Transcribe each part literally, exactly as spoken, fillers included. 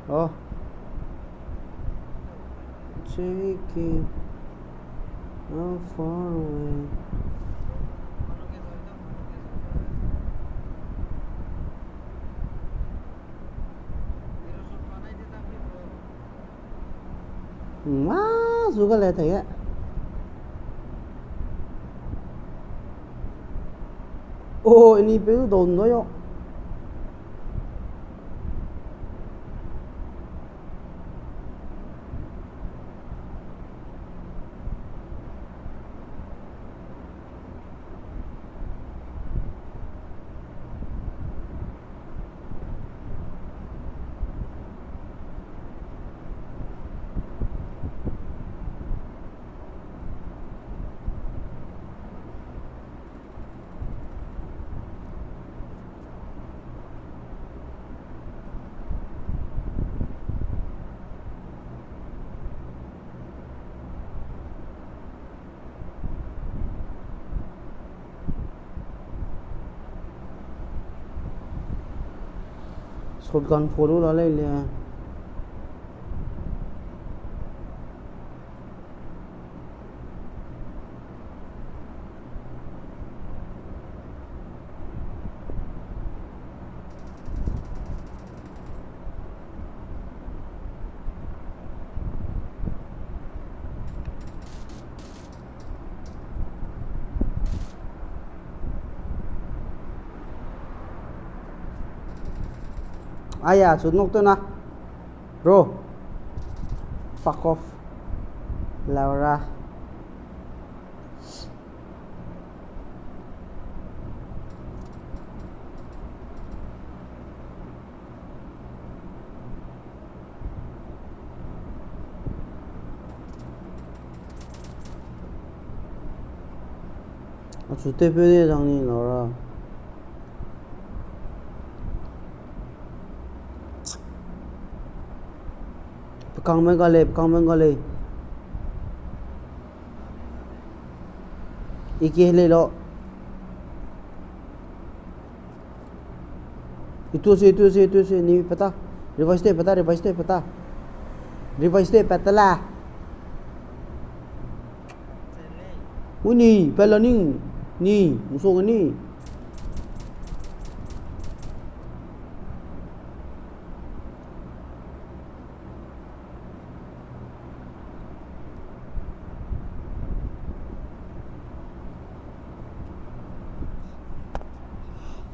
Oh. Check it. How far away? Mâ zu ga le tege. Oh, ini pe du don do yo. Shotgun photo la lei le. Aya, chu nok tew na. Bro. Fuck off. Laura. Achu tewpeu de zang ni Laura. Pekangme ga lei, pekangme ga lei. Iki lei lo. Itu se, itu se, itu se, ni peta. Revise te peta, revise te peta. Revise te peta la. Uni, pela ni, ni, muso ni.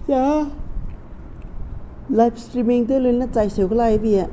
Ya, live streaming tew lu ne chai seu kelai bi e.